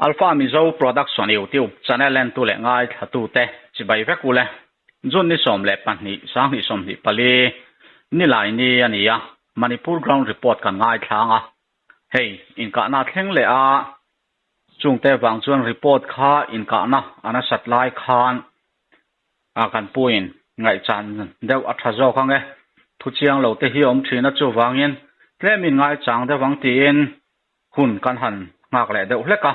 Alpha Mizo Production YouTube channel entu leh ngaithlatute chibai vek ule. June ni 12 2024 nilai ni a ni a, Manipur Ground Report kan ngaithlang a. Hei, inkahna thleng leh a chungte vang chuan report kha inkahna a nasat lai khan a kan puin ngaihchan deuh a tha zawk ang e. Thu chiang lo te hi awm thin a chuvangin tlemin ngaichang deuh ang tiin hun kan han nghak leh deuh hlek a.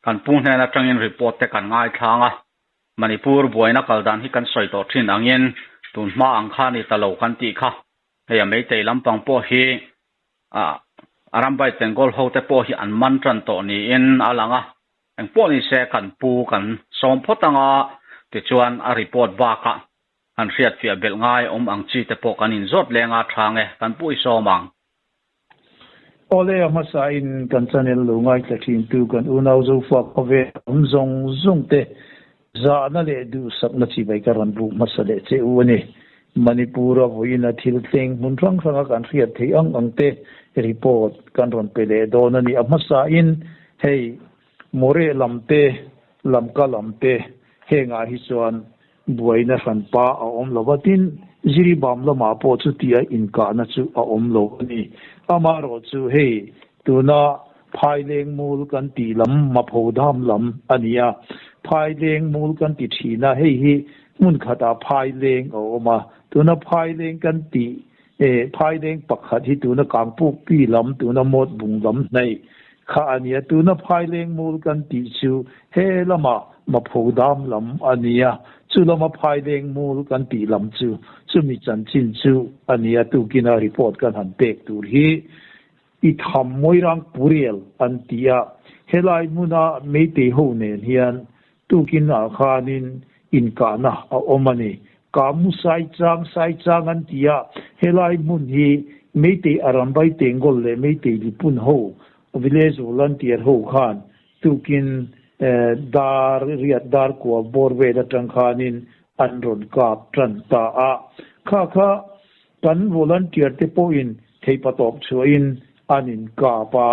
Kan pu hnen atangin report te kan ngaithlang a. Manipur buaina kal dan hi kan sawi tawh thin angin tun hma ang kha ni ta lo kan tih kha. Hei a meitei lampang pawh hi a rambai Tengol ho te pawh hi an man tan tawh niin a lang a. Engpawh ni se kan pu kan sawm phawt anga tichuan a report bakah han hriatfiah belh ngai awm ang chi te pawh kan inzawt leng a tha nge kan pu i sawm ang. Awle a hmasa in kan channel lo ngaithla thin tu kan unau Zofa khawvel awm zawng zawng te zahna leh duhsakna chibai ka rawn buk hmasa leh che u a ni. Manipur a vawiin a thil thleng hmun hrang hranga kan hriat theih ang ang te report kan rawn pe leh dawn a ni. A hmasa in hei Moreh lam te, Lamka lam te hengah hi chuan buaina hranpa a awm lo va, tin Jiribam lamah pawh chutia inkahna chu a awm lo a ni. Amaherawhchu hei tuna Phaileng mul kan tih lam Maphodam lam a ni a, Phaileng mul kan ti thin a, hei hi hmun khatah Phaileng a awm a, tuna Phaileng kan tih eh Phaileng pakhat hi tuna Kangpukpi lam tuna Mawtbung lam hnaih kha a ni a, tuna Phaileng mul kan tih chu he lamah Maphodam lam a ni a, chu lama Phaileng mul kan tih lam chu chumi chanchin chu a ni a, tukina report kan han pek tur hi. I tham Moirang Puriel an ti a, helai hmuna Meitei ho nen hian tukin ah khanin inkahna a awm a ni. Kamu Saichang, Saichang an ti a, helai hmun hi Meitei Arambai Tengol leh Meitei Lipun ho, village volunteer ho khan tukin dar riat dar kua bawr vel atang khanin an rawn kap tan ta a. Kha kha Kan volunteer te pawhin theipatawp chhuahin an inkap a,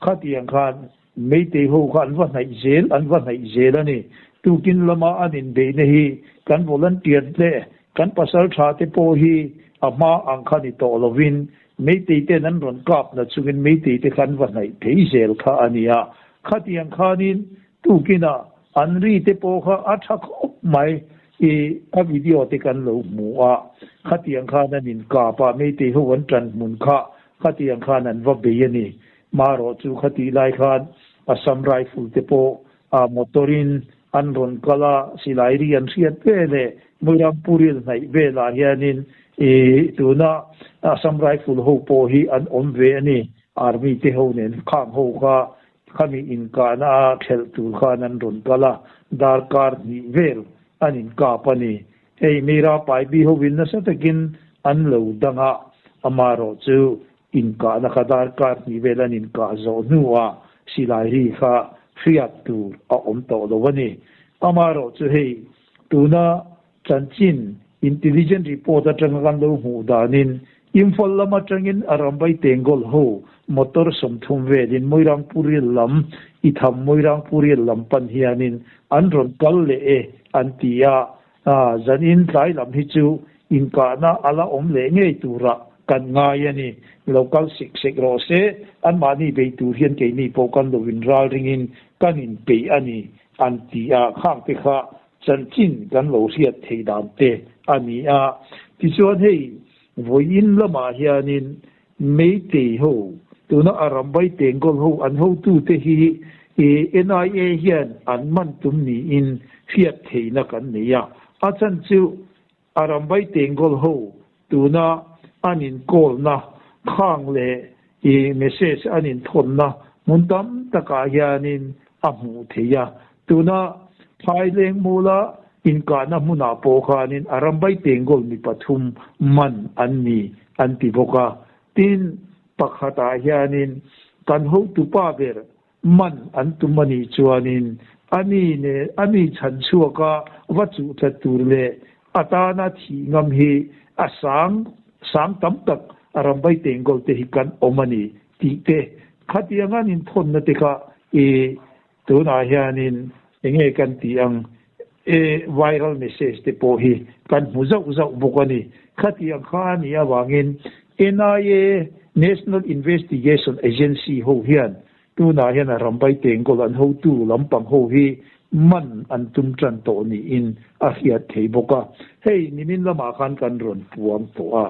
khatiang khan Meitei ho kha an va hnaih zel, an va hnaih zel a ni. Tukin lama an inbeihna hi kan volunteer te, kan pasal tha te pawh hi a hma ang kha ni tawh lovin Meitei ten an rawn kap na chungin Meitei te kha an va hnaih phei zel kha a ni a. Khatiang khanin Tukinah an ri te pawh kha a tha khawp mai i a video te kan lo hmu a, khatiang khan an inkap a, Meitei ho an tan hmun kha khatiang khan an va bei a ni. Marawh chu khatih lai khan Assam Rifle te pawh a motor in an rawn kal a, silai ri an hriat ve leh Muirampuril hnaih velah hianin i tuna Assam Rifle ho pawh hi an awm ve a ni. Army te ho nen khang ho kha Khami inkahna a thelh tur khan an rawn kal a, darkar hnih vel an inkap a ni. Hei Meira Paibi hovin nasa takin an lo dang a, amaherawh chu inkahna kha darkar hnih vel an inkah zawh hnuah silai ri kha hriat tur a awm tawh lo a ni. Amaherawh chu hei tuna Chanchin, Intelligent report atanga kan lo hmuh danin Imphal lam atangin Arambai Tengol ho motor 30 velin Moirangpuril lam i tham Moirangpuril lam pan hianin an rawn kal leh e an ti a, zanin tlai lam hi chu inkahna a la awm leh ngei turah kan ngai a ni. Lo kal sek sek rawh se, anmahni bei tur hian keini pawh kan lo inral ringin kan inpeih a ni an ti a, khang te kha Chanchin kan lo hriat theih dan te a ni a. Tichuan hei vawiin lamah hianin Meitei ho, tuna Arambai Tengol ho an hotute hi NIA hian an man tum niin hriat theihna kan nei a. A chhan chu Arambai Tengol ho tuna an inkawlna khang leh i message an inthawnna hmun tam takah hianin a hmuh theih a. Tuna Phaileng mula inkahna hmunah pawh khanin a rambai Tengol mi pathum man an ni an ti bawk a. Tin, pakhatah hianin kan hotupa ber man an tum a nih chuanin ani nen ani chhan chhuaka va chuh tlat tur leh a tana thih ngam hi a sang sang tam tak a rambai Tengol te hi kan awm a ni tih te khatiang an inthawnna te kha i. Tunah hianin enge kan tih ang e viral message te pawh hi kan hmu zauh zauh bawk a ni. Khatiang kha a nih avangin NIA, National Investigation Agency, ho hian tunah hian a rambai tengkawl an hotu lampang ho hi man an tum tan tawh niin a hriat thei bawk a. Hei nimin lamah khan kan rawn puang tawh a.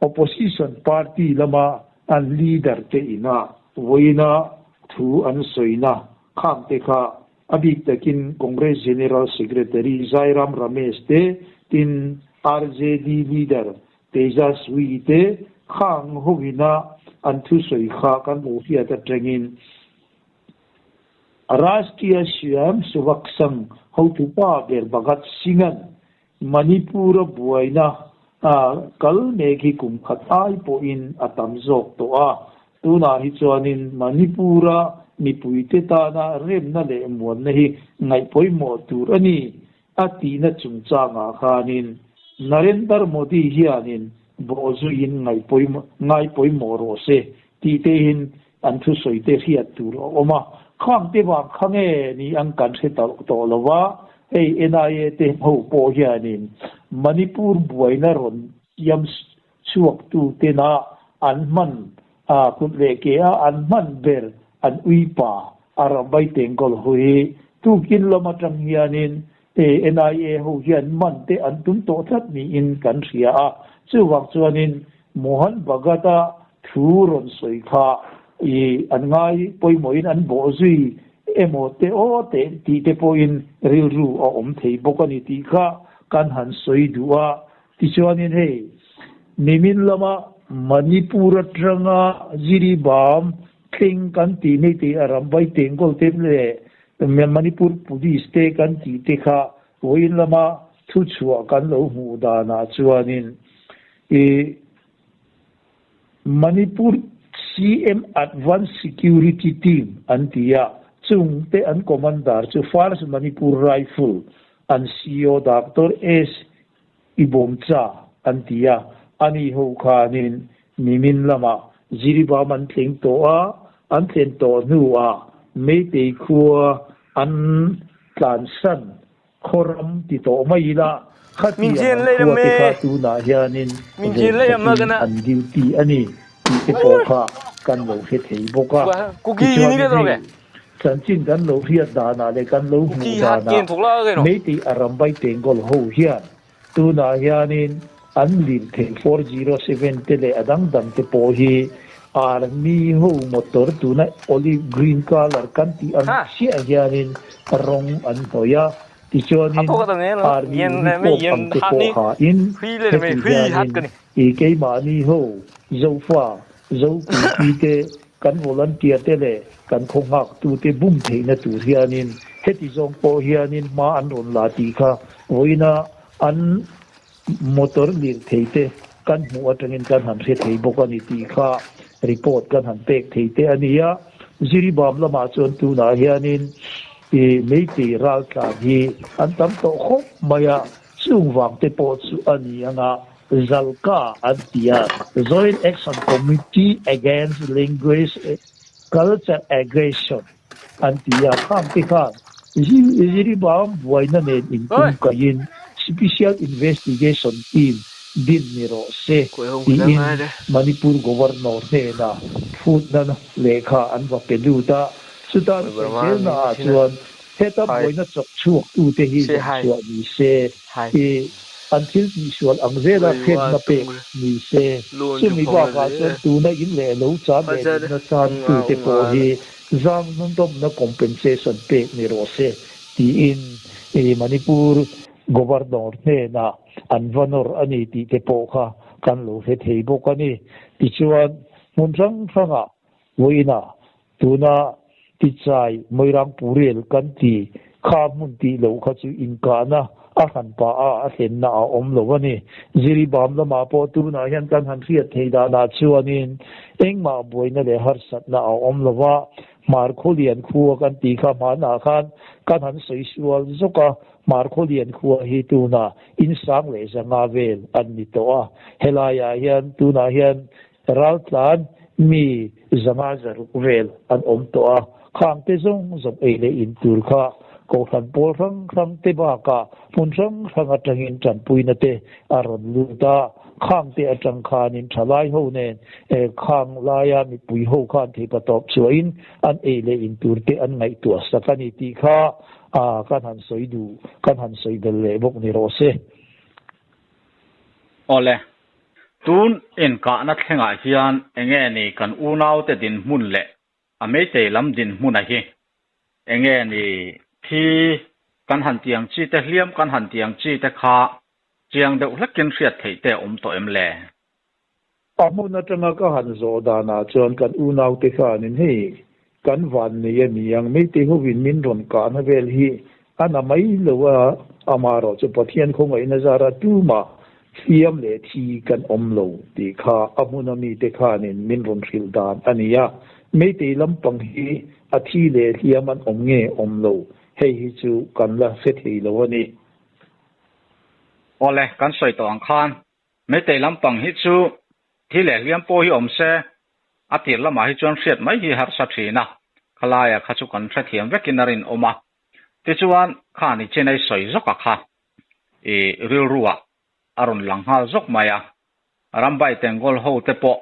Opposition party lama an leader te ina vawiina thu an sawina khang te kha a bik takin Congress General Secretary Jairam Ramesh te tin RJD leader Tejaswi te khang hovina an thusawi kha kan lo hriat atangin Rashtriya Swayamsevak Sangh hotupa ber Bhagat Singh-a'n Manipur-a buaina kal mek hi kum khat ai pawhin a tam zawk tawh a, tunah hi chuanin Manipur-a mipuite tana remna leh muanna hi ngaih pawimawh tur a ni a tihna chungchangah khanin Narendra Modi hianin bawhzuiin ngai pawimawh rawh se tih tehin an thusawite hriat tur a awm a, khang te vang kha nge ni ang kan hre tawh lo va, hei NIA te ho pawh hianin Manipur buaina rawn siam chhuaktu tena an hman a kut leh ke a an hman ber an uipa a rambai tengkawl ho hi tukin lam atang hianin NIA ho hian man te an tum tawh tlat niin kan hria a, chuvang chuanin Mohan Bhagat-a thu rawn sawi kha i an ngai pawimawhin an bawh zui emaw te aw teh tih te pawhin rilru a awm thei bawk a ni tih kha kan han sawi duh a. Tichuanin hei nimin lama Manipur atanga Jiribam thleng kan tih mai te a rambai tengkawl te leh Manipur Police te kan tih te kha vawiin lama thuchhuah kan lo hmuh danah chuanin I Manipur CM Advance Security Team an ti a, chung te an commander chu First Manipur Rifle an CO Doctor S Ibomcha an ti a, ani ho khanin nimin lamah Jiribam an thleng tawh a, an thlen tawh hnuah Meitei khua an tlansan Khawram ti tawh mai ila, khatiang an khua te kha tunah hianin ven takin an duty a ni tih te pawh kha kan lo hre thei bawk a. Tichuanin hei, chanchin kan lo hriat danah leh kan lo hmuh danah Meitei Arambai Tengol ho hian Tunah hianin an lirthei 407 te leh a dang dang te pawh hi Army ho motor tuna olive green colour kan tih ang chiah hianin rawng an hnawih a, tichuanin Army uniform ang te pawh hain heti hianin i keimahni ho Zofa, Zokupi te kan volunteer te leh kan khaw nghaktute bum theihna tur hianin heti zawng pawh hianin hma an rawn la tih kha vawiina an motor lirthei te kan hmuh atangin kan han hre thei bawk a ni tih kha report kan han pek thei te a ni a. Jiribam lamah chuan tunah hianin i meitei raltlan hi an tam tawh khawp mai a, chung vang te pawh chu a ni ang a. Zalka an ti a, Joint Action Committee Against Language Culture Aggression an ti a, khang te khan Jiribam buaina nen inkum kaiin Special Investigation Team din ni rawh se tiin Manipur Governor hnena phutna lehkha an va pe lut a, chutan sawiselna ah chuan heta buaina chawk chhuak tute hi zawng chhuah ni se i An thil tihsual ang zela hriatna pek ni se, chumi bakah chuan tuna in leh lo chan leh nunna chan tute pawh hi zang hnawmna compensation pek ni rawh se tiin Manipur Governor hnenah an va nawr a ni tih te pawh kha kan lo hre thei bawk a ni. Tichuan, hmun hrang hrangah vawiinah tuna Tichai Moirang Purel kan ti kha hmun tih loh kha chu inkahna a hran pah a, a thlenna a awm lo a ni. Jiribam lamah pawh tunah hian kan han hriat theih danah chuanin engmah buaina leh harsatna a awm lo va, Hmar Khawlian khua kan tih kha hmanah khan kan han sawi sual zawk a, Hmar Khawlian khua hi tunah insang leh zanga vel an ni tawh a, helaiah hian tunah hian Raltlan mi 500 vel an awm tawh a. Khang te zawng zawng ei leh in tur kha Kohhran pawl hrang hrang te bakah hmun hrang hrang atangin tanpuina te a rawn lut a. Khang te atang khanin thalai ho nen khang laia mipui ho khan theipatawp chhuahin an ei leh in tur te an ngaihtuah sak a ni tih kha kan han sawi duh, kan han sawi bel leh bawk ni rawh se. Awle, tun inkahna thlengah hian enge ni kan unaute dinhmun leh a meitei lam dinhmuna hi enge ni thi kan han ti ang chi te hliam kan han ti ang chi te kha chiang deuh hlekin hriat theih te a awm tawh em le? A hmun atanga ka han zawh danah chuan kan unaute khanin hei kan van nei a ni ang, meitei hovin min rawn kahna vel hi a na mai lo a, amaherawh chu Pathian khawngaihna zara tumah hliam leh thi kan awm lo tih kha a hmuna mite khanin min rawn hrilh dan a ni a, meitei lampang hi a thi leh hliam an awm nge awm lo hei hi chu kan la hre thei lo a ni. Awle, kan sawi tawh ang khan Meitei lampang hi chu thi leh hliam pawh hi awm se, a tir lamah hi chuan hriat mai hi harsa thin a, khalaia kha chu kan hrethiam vekin a rinawm a. Tichuan, kha ni chin ei sawi zawk a kha i rilruah a rawn lang nghal zawk mai a, Rambai Tengol ho te pawh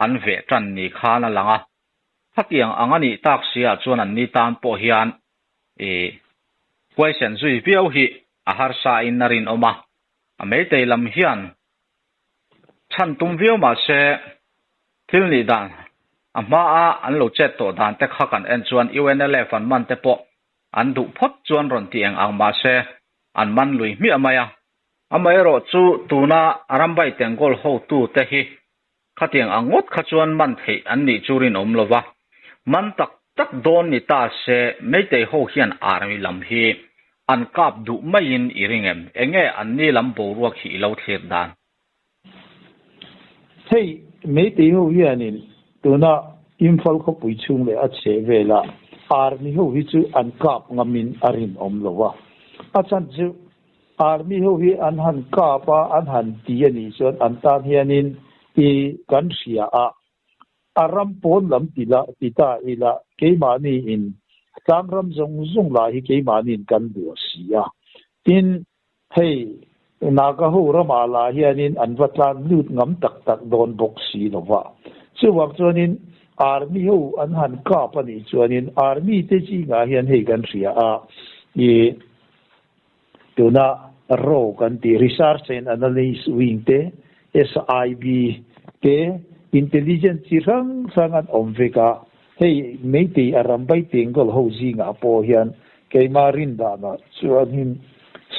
an veh tan ni khan a lang a, khatiang ang a nih tak si ah chuan an ni tan pawh hian i huaisen zui viau hi a harsa in a rinawm a. A meitei lam hian chhan tum viau mah se thil nih dan a hmaa an lo chet tawh dan te kha kan en chuan UNLF an man te pawh an duh phawt chuan rawn ti eng ang mah se an man lui hmiah mai a. Amaherawh chu tuna Rambai Tengkawl hotu te hi khatiang ang ngawt kha chuan man theih an nih chu rinawm lo va, man tak tak dawn ni ta se Meitei ho hian army lam hi an kap duh maiin i ring em? Enge an ni lam boruak hi i lo thlir dan? Hei Meitei ho hianin tuna Imphal khawpui chhung leh a chheh velah army ho hi chu an kap ngamin a rinawm lo va, a chhan chu Army ho hi an han kap a, an han ti a nih chuan an tan hianin i kan hria a, a ram pawn lam ti la ti ta ila keimahni in tlang ram zawng zawng lah hi keimahni in kan duah si a. Tin, hei Naga ho ramah lah hianin an va tlan lut ngam tak tak dawn bawk si lo va. Chuvang chuanin Army ho an han kap a nih chuanin Army te zingah hian hei kan hria a, i Tuna raw kan tih Research and Analyst Wing te, SIB te, Intelligence chi hrang hrang an awm vek a, hei Meitei a ram bai Tengol ho zingah pawh hian keimah rin danah chuanin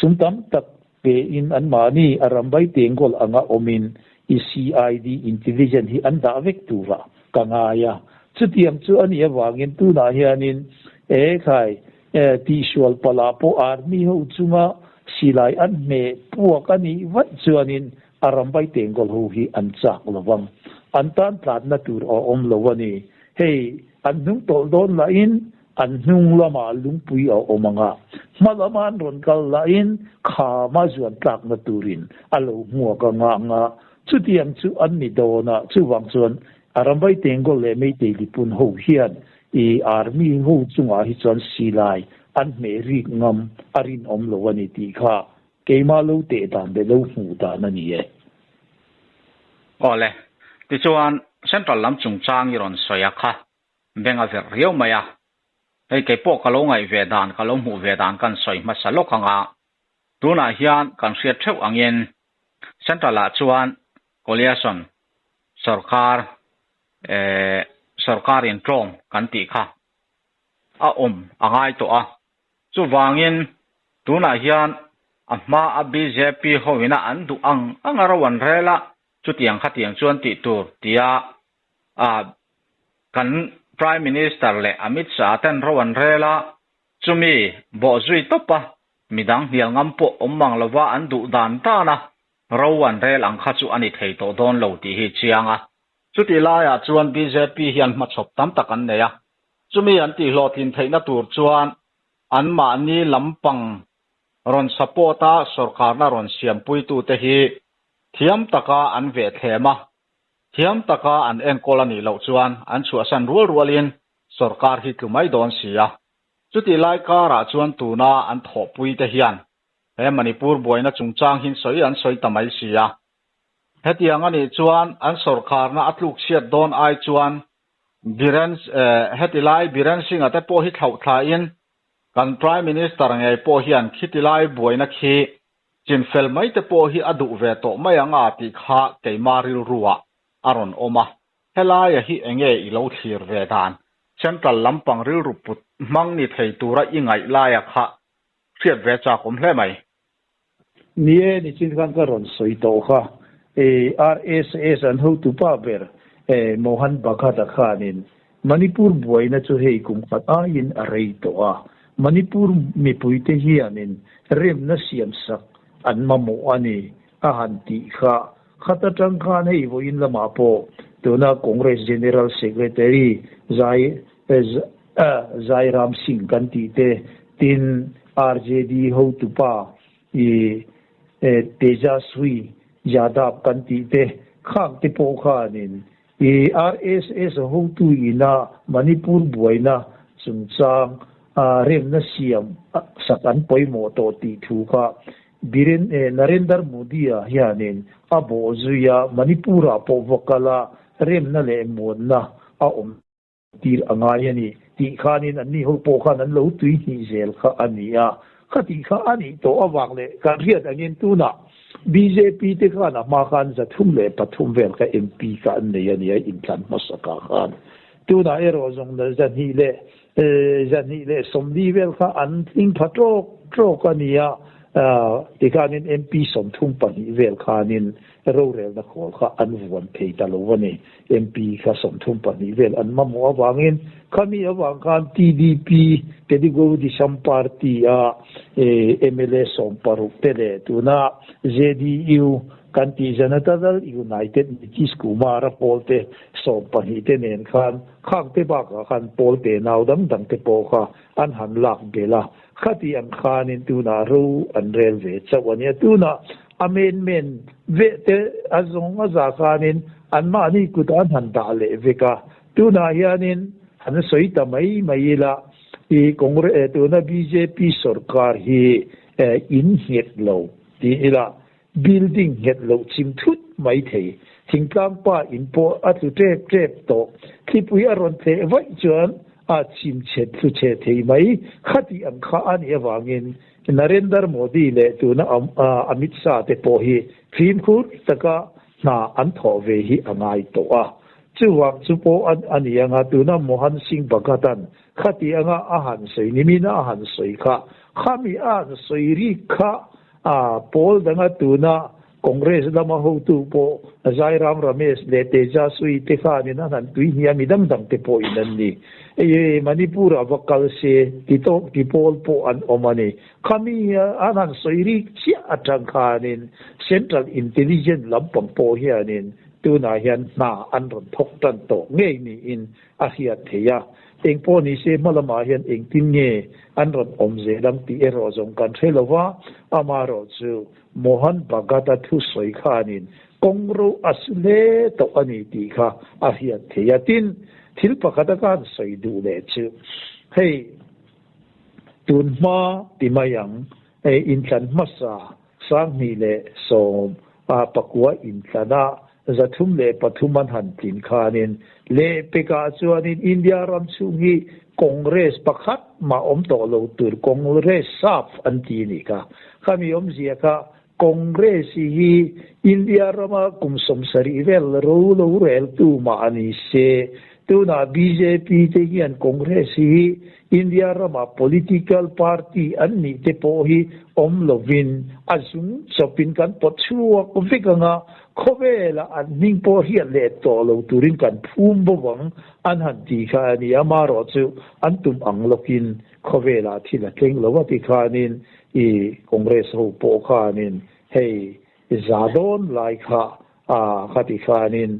sum tam tak pein anmahni a ram bai Tengol anga awmin i CID Intelligence hi an dah vek turah ka ngai a. Chutiang chu a nih avangin tunah hianin e khai Tihsual palh ah pawh army ho chunga silai an hmeh puak a nih vaih chuanin a rambai tengkawl ho hi an chak lo vang. An tan tlatna tur a awm lo a ni. Hei, an hnung tawlh dawn lahin an hnung lamah lungpui a awm ang a, hma lama an rawn kal lahin khama zuan tlakna turin a lo hmuak ang a ang a, chutiang chu an ni dawn a, chuvang chuan a rambai tengkawl leh meitei lipun ho hian I army ho chungah hi chuan silai an hmeh rik ngam a rinawm lo a ni tih kha keimah lo teh dan leh lo hmuh dan a ni e. Awle, tichuan Central lam chungchang i rawn sawi a kha beng a verh riau mai a, hei keipawh ka lo ngaih ve dan, ka lo hmuh ve dan kan sawi hmasa lawk ang a, tunah hian kan hriat theuh angin Central ah chuan Coalition sawrkar eh sawrkar in tlawm kan tih kha a awm a ngai tawh a, chuvangin tunah hian a hma a bjp ho ina an duh ang ang a ro an rel a, chutiang khatiang chuan tih tur tia ah kan Prime Minister leh Amit Shah ten ro an rel a, chumi bawhzui tawp a midang hnial ngam pawh awm mang lova an duh dan dan a ro an rel ang kha chu a ni thei tawh dawn lo tih hi chiang a. Chutih laiah chuan bjp hian hmachhawp tam tak an nei a, chumi an tihhlawhtlin theihna tur chuan anmahni lampang rawn support a sawrkarna rawn siampuitute hi thiam taka an vehthlem a, thiam taka an enkawl a nih loh chuan an chhuahsan rual rualin Sorkar hi tlu mai dawn si a. Chutih lai karah chuan tuna an thawhpui te hian he Manipur buaina chungchang hin sawi an sawi ta mai si a. Hetiang a nih chuan an sorkarna a tluk chhiat dawn ai chuan Biren heti lai Biren Singh-a te pawh hi thlauh thlain kan Prime Minister ngei pawh hian khiti lai buaina khi chinfel mai te pawh hi a duh ve tawh mai ang a tih kha keima rilruah a rawn awm a. Helaia hi enge i lo thlir ve dan? Central lampang rilru put hmang ni thei tura i ngaih laia kha hriat ve chak awm hle mai. Ni e, nichin khan ka rawn sawi tawh kha. RSS an hotu pa ber Mohan Bhagat-a khanin Manipur buaina chu hei kum khat aiin a rei tawh a, Manipur mipuite hianin remna siamsak an mamawh a ni a han tih kha. Khat atang khan hei vawiin lamah pawh tuna Congress General Secretary Zai Jairam Singh kan tih te, tin RJD hotupa i Tejaswi Yadav kan tih te khang te pawh khanin i RSS hotu ina Manipur buaina chungchang remna siam sak an pawimawh tawh tih thu kha Biren Narendra Modi-a hianin a bawhzui a, Manipur-ah pawh va kal a, remna leh muanna a awm. Tir a ngai a ni tih khanin anni ho pawh khan an lo tui hnih zel kha a ni a. Kha tih kha a nih tawh avang leh kan hriat angin tunah bjp te khan a hma khan 303 vel kha MP kha an nei a ni a inthlan hmasakah khan. Tunah erawh zawng 240 vel kha an tling pha tawk tawk a ni a, tikhanin MP 32 vel khanin rorelna khawl kha an vuan thei ta lo a ni. MP kha 32 vel an mamawh avangin khami avang khan TDP, Telugu Desam Party a mla 16 te leh tuna JDU kan tih Janata Dal United Nitish Kumar a pawl te 12 te nen khan khang te bakah khan pawl te nau dang dang te pawh kha an han lak belh a. Khati ang khanin tunah ro an rel ve chauh a nia. Tunah amendment veh te a zawng a za khanin anmahni kutah an han dah leh vek a. Tunah hianin han sawi ta mai mai ila i Congress tuna bjp sorkar hi in nghet lo ti ila building nghet loh chim thut mai thei. Thingtlang pa in pawh a tlu tep tep tawh. Thlipui a rawn tleh vaih chuan a chim chhe thlu chhe thei mai. Khati ang kha a nih avangin Narendra Modi leh tuna Amit Shah te pawh hi fimkhur taka hna an thawh ve hi a ngai tawh a. Chuvang chu pawh a ni anga tuna Mohan Singh Bhagat-a'n khati anga a han sawi nimina a han sawi kha, khami a han sawi rik kha A pawl danga tuna Congress lama hotu pawh Jairam Ramesh leh Tejaswi te khanin an han tui hniam i dang dang te pawhin an ni. Ei Manipur-ah va kal se ti tawk ti pawl pawh an awm a ni. Khami an han sawi rik chiah atang khanin Central Intelligence lampang pawh hianin tunah hian hna an rawn thawk tan tawh ngei niin a hriat theih a, eng pawh ni se hma lamah hian engtin nge an rawn awm zel ang tih erawh zawng kan hre lo va, amaherawh chu Mohan Bhagat-a thusawi khanin kawng ro a su hle tawh a ni tih kha a hriat theih a. Tin, thil pakhat a kan sawi duh leh chu hei tun hma ti mai ang, inthlan hmasa 2019 inthlana 303 an han tlin khanin lehpekah chuanin India ram chhung hi Congress pakhat mah awm tawh lo tur Congress sap an ti a nih kha. Khami awmzia kha Congress hi India rama kum 70 vel ro lo reltu mah a ni se. Tunah bjp te hian Congress hi India rama political party an nih te pawh hi awm lovin a zung chawpin kan pawt chhuak vek anga khawvela an hming pawh hriat leh tawh lo turin kan phum bo ang an han ti kha a ni. Amaherawh chu an tum ang lawkin khawvela thil a tleng lo a ti khanin i Congress ho pawh khanin hei za dawn lai kha a khati khanin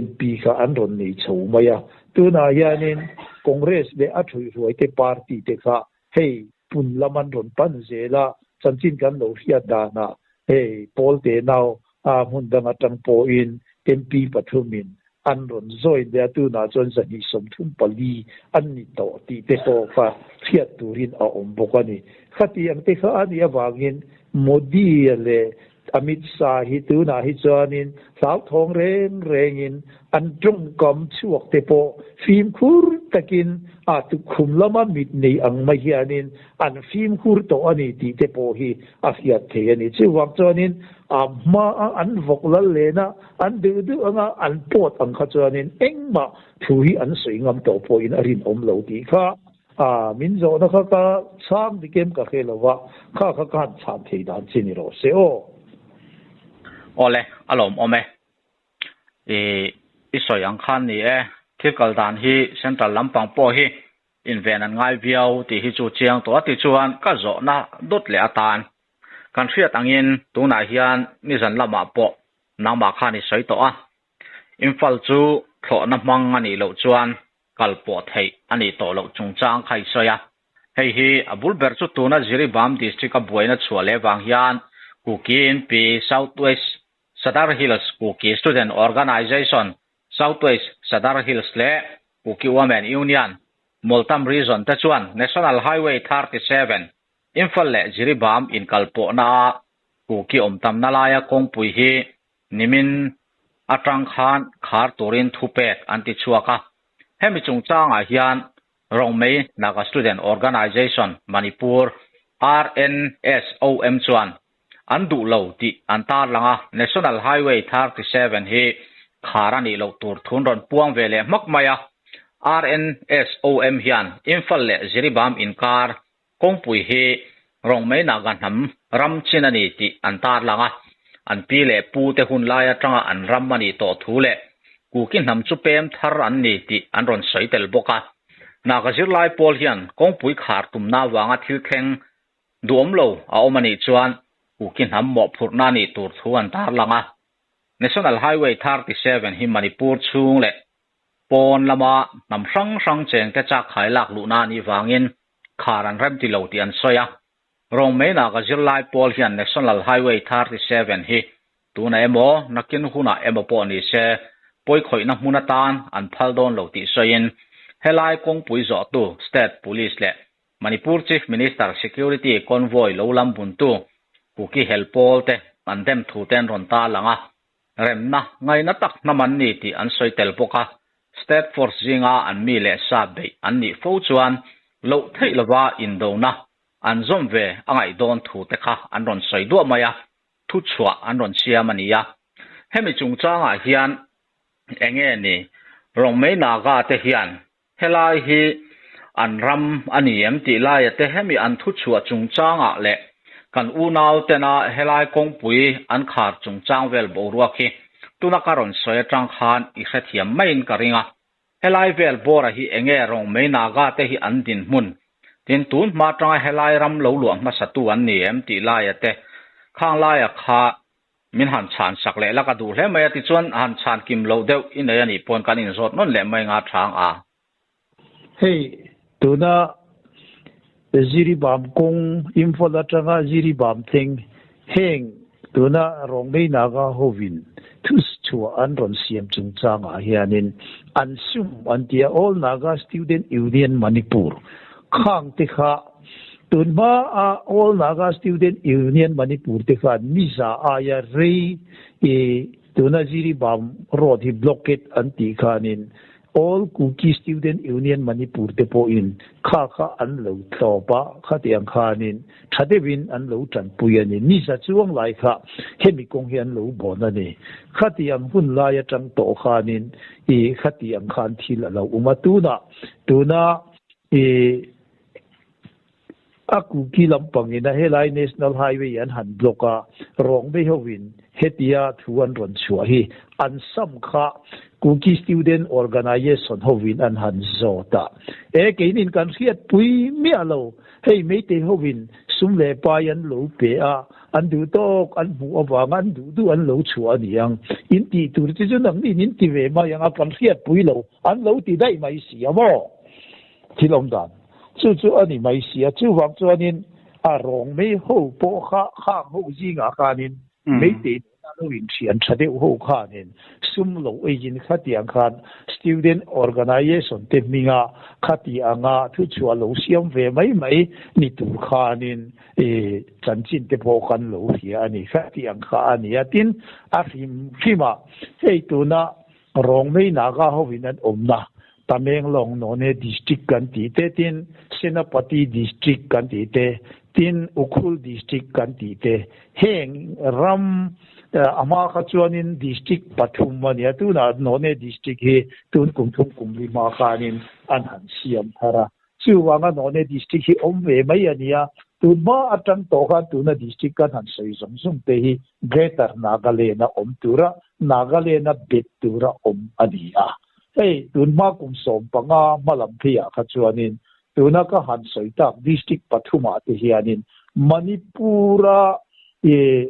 MP kha an rawn nei chho mai a. Tunah hianin Congress leh a thuihhruaite party te kha hei pun lam an rawn pan zel a, chanchin kan lo hriat danah hei pawl te nau a hmun dang atang pawhin MP pathumin an rawn join leh a, tunah chuan 234 an ni tawh tih te pawh kha hriat turin a awm bawk a ni. Khati ang te kha a nih avangin Modi-a leh Amit Shah hi tunah hi chuanin hlauthawng reng rengin an tawngkam chhuak te pawh fimkhur takin a tukkhum lama mit nei ang mai hianin an fimkhur tawh a ni tih te pawh hi a hriat thei a ni. Chuvang chuanin a hmaa an vawk lal lena an duh duh anga an pawt ang kha chuanin engmah thu hi an sawi ngam tawh pawhin a rinawm lo tih kha A, min zawhna kha ka chhang dik em ka hre lo va, kha kha ka han chhan thei dan chi ni rawh se aw. Awle, a lawmawm e. I, i sawi ang khan ni e, thil kal dan hi Central lampang pawh hi inven an ngai viau tih hi chu chiang tawh a ti chuan ka zawhna dawt leh atan kan hriat angin tunah hian nizan lamah pawh nangmah khan i sawi tawh a, Imphal chu thlawhna hmang a nih loh chuan kal pawh theih a nih tawh loh chungchang kha i sawi a. Hei hi a bul ber chu tuna Jiribam District a buaina chhuah leh vang hian Kuki NP South West Sadar Hills Kuki Student Organisation South West Sadar Hills leh Kuki Women Union Mawltam Region te chuan National Highway 37 Imphal leh Jiribam inkalpawhna a Kuki awm tamna laia kawngpui hi Nimin atang khan khar turin thupek an ti chhuak a, hemi chungchangah hian Rongmei Naga Student Organisation Manipur, RNSOM, chuan an duh lo tih an tarlang a, National Highway 37 hi khar a nih loh tur thun rawn puang ve leh hmak mai a, RNSOM hian Imphal leh Jiribam inkar Kawngpui hi Rongmei Naga hnam ram chin a ni tih an tarlang a, an pi leh pu te hun lai atanga an ram a nih tawh thu leh Kuki hnam chu pem thar an ni tih an rawn sawi tel bawk a. Naga zirlai pawl hian kawngpui khar tumna avanga thil thleng duhawm lo a awm a nih chuan Kuki hnam mawhphurhna a nih tur thu an tarlang a. National Highway 37 hi Manipur chhung leh Pawn lama hnam hrang hrang chengte chak khai lak luhna a nih vangin khar an rem ti lo tih an sawi a. Rongmeinak a zirlai pawl hian National Highway 37 hi tuna emaw nakin hunah emaw pawh ni se pawikhawihna hmun atan an phal dawn lo tih sawiin helai kawngpui zawhtu State Police leh Manipur Chief Minister Security Convoy lo lam buntu Kuki hel pawl te an dem thu te an rawn tarlang a. Remna ngaina tak hnam an ni tih an sawi tel bawk a, State Force zinga an mi leh sa beih an nih fo chuan loh theih lova indona an zawm ve a ngaih dawn thu te kha an rawn sawi duah mai a, thuchhuah an rawn siam a ni a. Hemi chungchangah hian enge ni Rongmei Naga te hian helai hi an ram a ni em tih laia te hemi an thuchhuah chungchangah leh kan unau tena helai kawngpui an khar chungchang vel boruak hi tuna ka rawn sawi atang khan i hrethiam maiin ka ring a. Helai vel bawra hi enge Rongmei Naga te hi an dinhmun tin tun hma atanga helai ram lo luah hmasatu an ni em tih laia te khang laia kha Min han chhan sak leh la ka duh hle mai a tichuan han chhan kim loh deuh i nei a nih pawn kan inzawt nawn leh mai nga chang a. Hei tuna Jiribam kawng Imphal atanga Jiribam thleng heng tuna Rongmei Naga hovin thuchhuah an rawn siam chungchangah hianin an sum an ti a, All Naga Student Union Manipur khang te kha Tun hma a All Naga Student Union Manipur te khan ni za aia rei i tuna Jiribam road hi blockade an tih khanin All Kuki Student Union Manipur te pawhin kha kha an lo tlawp a, khatiang khanin tha deuhin an lo tanpui a ni. Ni za chuang lai kha hemi kawng hi an lo bawn a ni. Khatiang hun lai atang tawh khanin i khatiang khan thil a lo awm a. Tunah tuna i A Kuki lampangin a helai National Highway an han block a, Rongmei hovin hetia thu an rawn chhuah hi an sam kha Kuki Student Organisation hovin an han zawt a. E keinin kan hriatpui miah lo, hei Meitei hovin sum leh pai an lo pe a, an duh tawk an hmuh avanga an duh duh an lo chhuah a ni ang. In tih tur chi chu nangniin in ti ve mai ang a, kan hriatpui lo an lo ti daih mai si a maw? Thil awm dan chu chu a ni mai si a, chuvang chuanin a rawng mei ho pawh kha khang ho zingah khanin meitei nena lo inthian tha deuh ho khanin sum lo eiin khatiang khan student organization te hminga khati anga thuchhuah lo siam ve mai mai ni tur khanin chanchin te pawh kan lo hria a ni. Khatiang kha a ni a. Tin, a hrim hrimah hei tuna Rongmei Naga hovin an awmna Tamenglong None District kan tih te, tin Senapati District kan tih te, tin Ukhrul District kan tih te, heng ram a hma kha chuanin District pathum a nia, tunah None District hi tun kum thum kum li hma khanin an han siam thar a. Chuvanga None District hi awm ve mai a nia, tun hma atang tawh khan tuna District kan han sawi zawng zawng te hi Greater Nagaland a awm tura Nagaland a bet tura awm a ni a. Hei tun hma kum 15 hma lam pheiah kha chuanin tuna ka han sawi tak District pathumah te hianin Manipur-a ih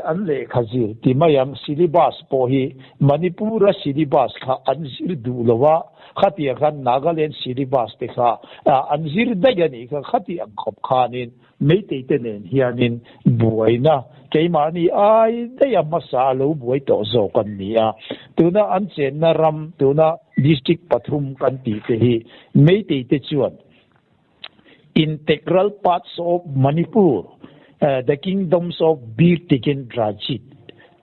an lehkha zir ti mai ang syllabus pawh hi Manipur-a syllabus kha an zir duh lo a, khatiang khan Nagaland syllabus te kha an zir daih a nih kha, khati ang khawp khanin Meitei te nen hianin buaina keimahni ai daih a hmasa a lo buai tawh zawk an ni a. Tuna an chenna ram tuna district pathum kan tih te hi Meitei te chuan Integral parts of Manipur, the kingdoms of Bir Tikendrajit,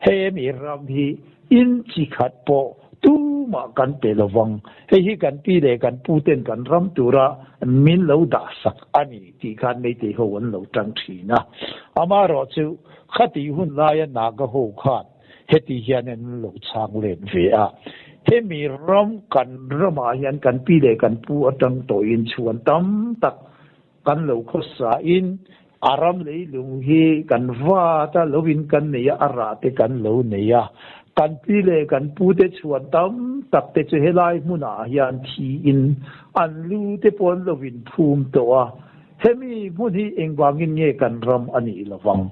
hemi ram hi in chi khat pawh tumah kan pe lo vang. Hei hi kan pi leh kan pu ten kan ram tura min lo dah sak a ni tih khan Meitei ho an lo tang thin a. Amaherawhchu khatih hun laia Naga ho khan heti hian an lo chhang let ve a, hemi ram kan ramah hian kan pi leh kan pu atang tawhin chhuan tam tak kan lo khawsain a ram leilung hi kan vat a, lovin kan nei a, a rah te kan lo nei a. Kan pi leh kan pu te chhuan tam tak te chu helai hmunah hian thiin an lu te pawh an lo inphum tawh a. Hemi hmun hi engvangin nge kan ram a nih lovang?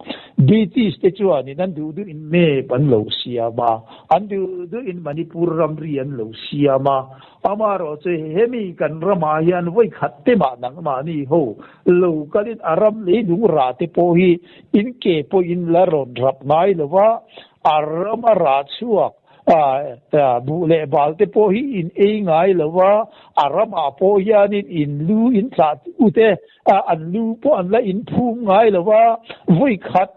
British te chuanin an duh duhin map an lo siam a, an duh duhin Manipur ramri an lo siam a. Amaherawh chu hemi kan ramah hian vawi khat te mah nangmahni ho lo kalin a ram leilung rah te pawh hi in ke pawhin la rawn rap ngai lo va, a ram a rah chhuak Buh leh bal te pawh hi in ei ngai lo va, a ramah pawh hianin in lu in thlah tu te an lu pawh an la in phum ngai lo va, vawi khat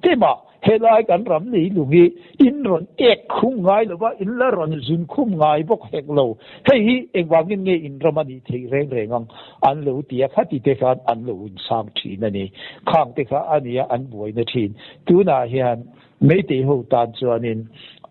te mah helai kan ram leilung hi in rawn ek khum ngai lo va, in la rawn zun khum ngai bawk hek lo. Hei hi engvangin nge in ram a nih theih reng reng ang an lo ti a, khati te khan an lo insang thin a ni. Khang te kha a nia an buaina thin. Tunah hian Meitei ho tan chuanin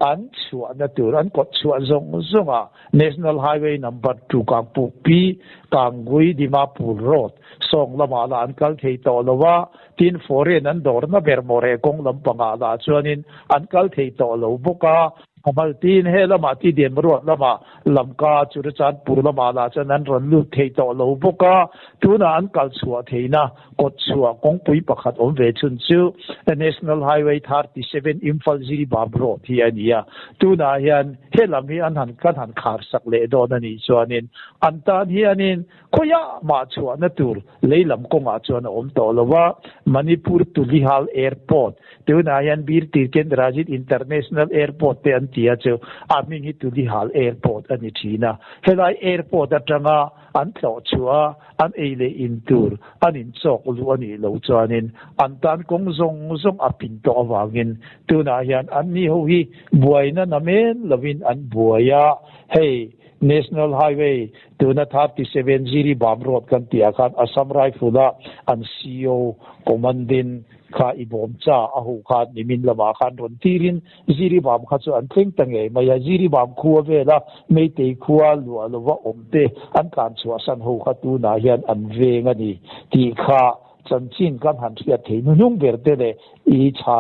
an chhuahna tur an kawt chhuah zawng zawngah National Highway Number 2 Kangpukpi, Kangui, Dimapur Road sawng lamah lah an kal thei tawh lo a, tin foreign an dawrna ber mawreh kawng lampangah lah chuanin an kal thei tawh lo bawk a. Kamal tin he lamah Tidem Road lamah Lamka Churachandpur lamah lah chuan an rawn lut thei tawh lo bawk a, tunah an kal chhuah theihna Kawt chhuah kawngpui pakhat awm ve chhun chu National Highway 37 Imphal Jiribam Road hi a ni a. Tunah hian he lam hi an han kan han khar sak leh dawn a nih chuanin an tan hianin khawiah mah chhuahna tur lei lam kawngah chuan a awm tawh lo a. Manipur Tulihal Airport tunah hian Bir Tikendrajit International Airport te an ti a chu a hming hi Tulihal Airport a ni thin a. Helai airport atanga an tlawh chhuah a, an ei leh in tur an inchawk luh a nih loh chuanin an tan kawng zawng zawng a pin tawh avangin tunah hian anni ho hi buaina namen lovin an buai a, hei National Highway tuna 37 Jiribam Road kan tih ah khan Assam Rifle a an CO Commanding kha i bawm cha a huh khan nimin lamah khan rawn tirin Jiribam kha chu an thleng ta ngei mai a, Jiribam khua vela Meitei khua luah lova awm te an tlan chhuahsan ho kha tunah hian an veng a ni tih kha chanchin kan han hriat thei hnuhnung ber te leh i chha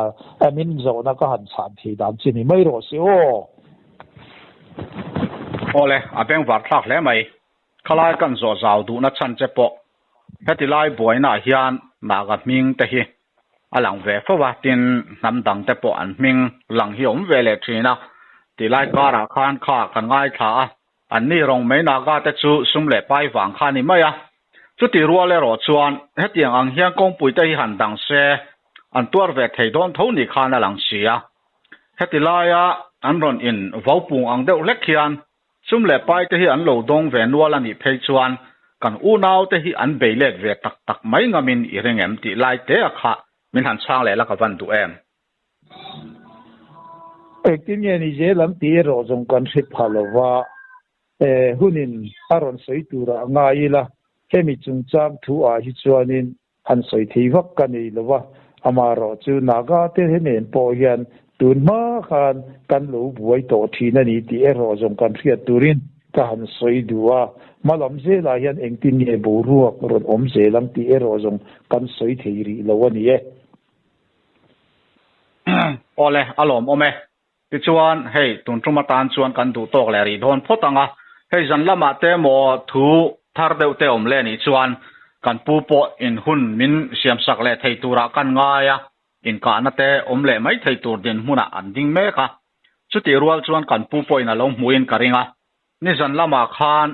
min zawhna ka han chhan thei dan chi ni mai rawh se aw. Awle, a bengvar thlak hle mai. Khalai kan zawh zau duhna chhan che pawh heti lai buainaah hian Naga hming te hi a lang ve fo a, tin hnam dang te pawh an hming lang hi a awm ve leh thin a, ti lai karah khan kha kan ngaithla a, an ni rawng mai Naga te chu sum leh pai vang kha a ni mai a, chuti rual erawh chuan hetiang ang hian kawngpui te hi han dang se an tuar ve thei dawn tho ni khan a lang si a. Heti laia an rawn in vaupung ang deuh hlek hian sum leh pai te hi an lo dawng ve nual a nih phei chuan kan unau te hi an bei let ve tak tak mai ngamin i ring em tih lai te a kha min han chhang leh la ka van duh em? Engtin nge ni zel ang tih erawh zawng kan hre pha lo va, hunin a rawn sawi turah a ngai ila, hemi chungchang thu ah hi chuanin han sawi thei vak ka nei lo va, amaherawh chu Naga te nen pawh hian tun hma khan kan lo buai tawh thin a ni tih erawh zawng kan hriat turin ka han sawi duh a, hmalam zelah hian engtin nge boruak rawn awm zel ang tih erawh zawng kan sawi thei rih lo a ni e. Awle, a lawmawm e. Tichuan, hei, tun tum atan chuan kan duh tawk leh rih dawn phawt ang a, hei zan lamah te maw thu thar deuh te awm leh nih chuan kan pu pawh in hun min siamsak leh thei turah kan ngai a, inkahna te awm leh mai thei tur dinhmunah an ding mek a. Chutih rual chuan kan pu pawhin a lo hmuhin ka ring a, nizan lamah khan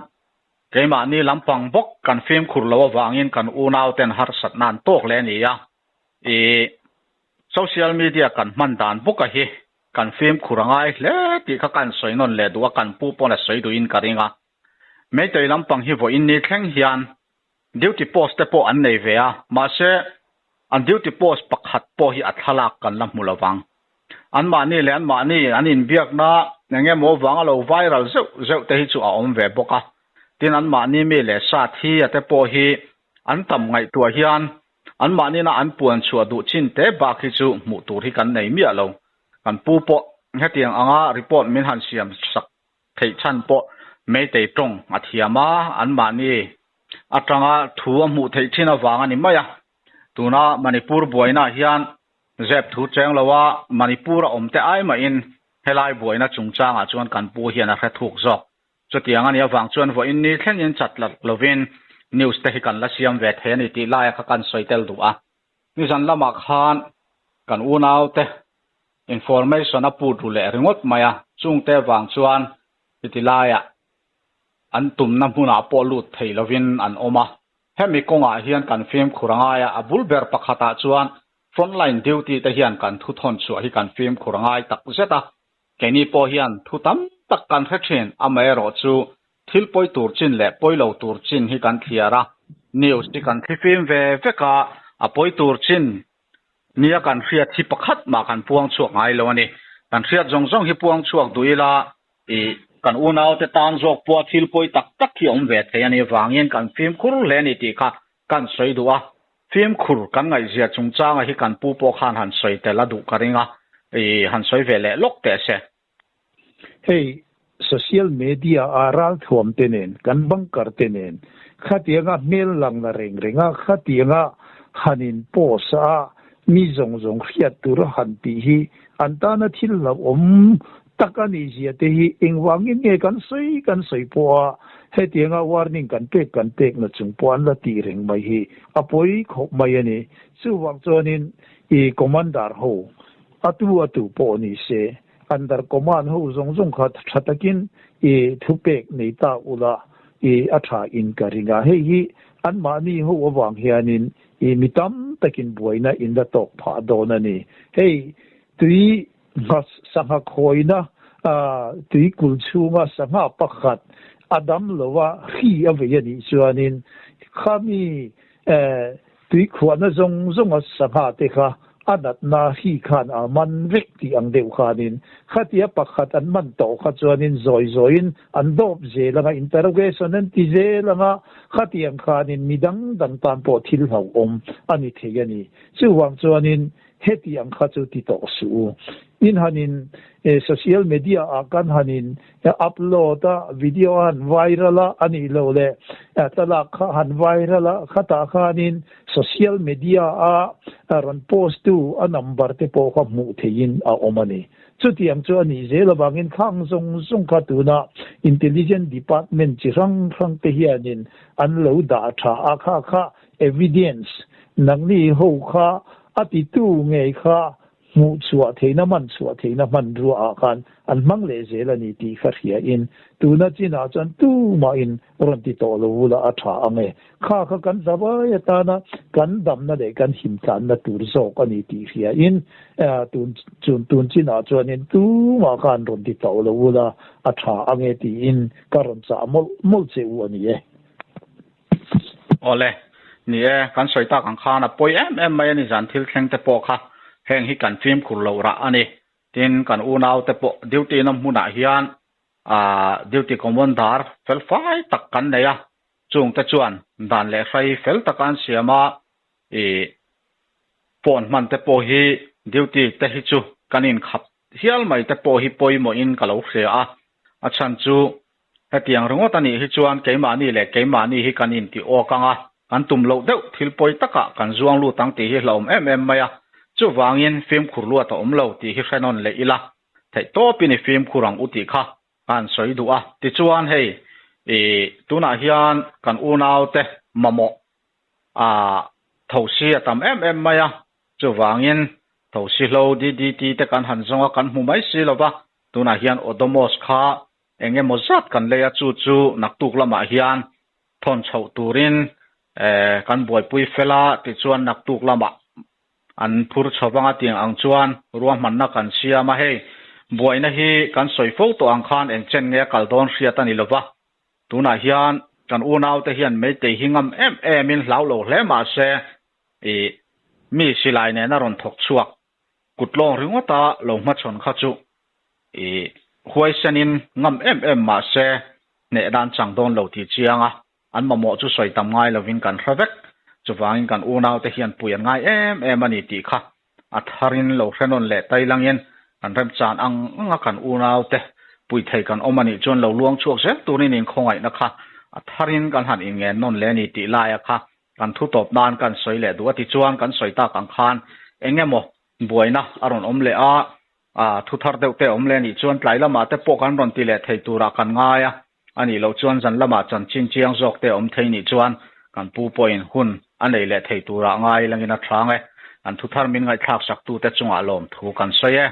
keimahni lampang bawk kan fimkhur lo avangin kan unauten harsatna an tawk leh a ni a, ih. Social media kan hman dan bawk a hi kan fimkhur a ngai hle tih kha kan sawi nawn leh duh a, kan pu pawn a sawi duhin ka ring a. Meitei lampang hi vawiin ni thleng hian duty post te pawh an nei ve a, mahse an duty post pakhat pawh hi a thlalak kan la hmu lo vang. Anmahni leh anmahni an inbiakna eng emaw vanga lo viral zeuh zeuh te hi chu a awm ve bawk a. Tin anmahni mi leh sa thi a te pawh hi an tam ngaihtuah hian Anmahnina an puan chhuah duh chin te bak hi chu hmuh tur hi kan nei miah lo. Kan pu pawh hetiang anga report min han siam sak theih chhan pawh Meitei tawng a thiam a, anmahni atanga thu a hmuh theih thin avang a ni mai a. Tuna Manipur buainaah hian zep thu cheng lo a, Manipur a awm te ai mahin helai buaina chungchangah chuan kan pu hian a hre thuk zawk. Chutiang a nih avang chuan vawiin ni thlengin chat lat lovin news te hi kan la siam ve thei a ni tih laia kha kan sawi tel duh a. Nizan lamah khan kan unaute information a put ru leh ringawt mai a, chungte vang chuan heti laiah an tumna hmunah pawh lut thei lovin an awm a. Hemi kawngah hian kan fimkhur a ngai a, a bul ber pakhatah chuan frontline duty te hian kan thuthawn chhuah hi kan fimkhur a ngai tak zet a. Keini pawh hian thu tam tak kan hre thin, amaherawh chu thil pawi tur chin leh pawi lo tur chin hi kan thliar a, news hi kan thlifim ve vek a, a pawi tur chin nia kan hriat hi pakhat mah kan puang chhuak ngai lo a ni. Kan hriat zawng zawng hi puang chhuak duh ila ih kan unaute tan zawk pawha thil pawi tak tak hi a awm ve thei a nih vangin kan fimkhur hle a ni tih kha kan sawi duh a. Fimkhur kan ngaihzia chungchanga hi kan pu pawh khan han sawi tel a duh ka ring a, i han sawi ve leh lawk teh se. Hei social media a ralthuam te nen, kan bunker te nen, khatianga hmel lang la reng reng a, khatianga han in post a, mi zawng zawng hriat tur a han tih hi an tana thil hlauhawm tak a nih zia te hi engvangin nge kan sawi kan sawi pawh a, hetianga warning kan pek kan pek na chung pawh an la tih reng mai hi a pawi khawp mai a ni. Chuvang chuanin i commander ho a tu a tu pawh ni se, under command ho zawng zawng kha tha takin i thupek nei ta ula i a tha in ka ring a. Hei hi anmahni ho avang hianin i mi tam takin buaina in la tawk phah dawn a ni. Hei tui Ngha sangha khawina tuikul chhunga sangha pakhat a dam lo a, hri a vei a nih chuanin khami tuikhuahna zawng zawnga sangha te kha a natna hri khan a man vek tih ang deuh khanin khatia pakhat an man tawh kha chuanin zawi zawiin an dawp zel anga interrogation an ti zel anga khatiang khanin midang dang tan pawh thil hlauhawm a ni thei a ni. Chuvang chuanin Heti ang kha chu ti tawh suh u. In han in social media ah kan han in upload a, video a han viral a, a nih loh leh thlalak kha a han viral a, khatah khanin social media a rawn post tu a number te pawh kha hmuh theihin a awm a ni. Chutiang chu a nih zel avangin khang zawng zawng kha tuna intelligence department chi hrang hrang te hianin an lo dah tha a, kha kha evidence nangni ho kha a titu ngei kha Hmuh chhuah theihna, man chhuah theihna hmanrua ah khan an hmang leh zel a ni tih ka hria in tuna chinah chuan tumahin rawn ti tawh lo ula a tha ang e. Kha kha kan zavai atana kan damna leh kan himtlanna tur zawk a ni tih hria in tun chun tun chinah chuanin tumah khan rawn ti tawh lo ula a tha ang e tiin ka rawn chah mawlh mawlh che u a ni e. Awle, ni e, kan sawi tak ang khan a pawi em em mai a ni zan thil thleng te pawh kha heng hi kan fimkhur loh rah a ni. Tin, kan unau te pawh duty na hmunah hian aah duty commander fel fai tak kan nei a, chung te chuan dan leh hrai fel taka an siam a, ih phone hman te pawh hi duty te hi chu kan inkhap hial mai te pawh hi pawimawhin ka lo hria a, a chhan chu Hetiang ringawt a nih hi chuan keimahni leh keimahni hi kan inti awk ang a, kan tum loh deuh thil pawi takah kan zuang lut ang tih hi hlauhawm em em mai a, chuvangin fimkhur luat a awm lo tih hi hre nawn leh ila, theih tawpin i fimkhur ang u tih kha ka han sawi duh a. Tichuan hei i tunah hian kan unaute mamawh a thosi a tam em em mai a, chuvangin thosi hlo DDT te kan han zawng a kan hmu mai si lova, tunah hian Odomos kha Eng emaw zat kan lei a, chu chu naktuk lamah hian thawn chhoh turin kan buaipui fel a, tichuan naktuk lamah an phur chho vang a tiang ang chuan ruahmanna kan siam a, hei buaina hi kan sawi fo tawh ang khan eng chen nge a kal dawn hriat a ni lova, tunah hian kan unaute hian meitei hi ngam em emin hlau lo hle mah se ih mi silai nena rawn thawk chhuak kut lawng ringawta lo hmachhawn kha chu I huaisenin ngam em em mah se hneh dan chang dawn lo tih chiang a, an mamawh chu sawi tam ngai lovin kan hre vek. Chuvangin kan unaute hian pui an ngai em em a ni tih kha a tharin lo hre nawn leh tai langin kan remchan ang ang a kan unaute pui thei kan awm a nih chuan lo luang chhuak zel turin inkhawngaihna kha a tharin kan han inngen nawn leh a ni tih laia kha kan thu tawp nan kan sawi leh duh a tichuan kan sawi tak ang khan eng emaw buaina a rawn awm leh a, A thu thar deuh te awm leh anih chuan tlai lamah te pawh kan rawn ti leh thei turah kan ngai a, anih loh chuan zan lamah chanchin chiang zawk te awm thei nih chuan kan pu pawhin hun a nei leh thei turah ngai langin a thang e. Kan thu thar min ngaihthlak sak tute chungah lawmthu kan sawi e.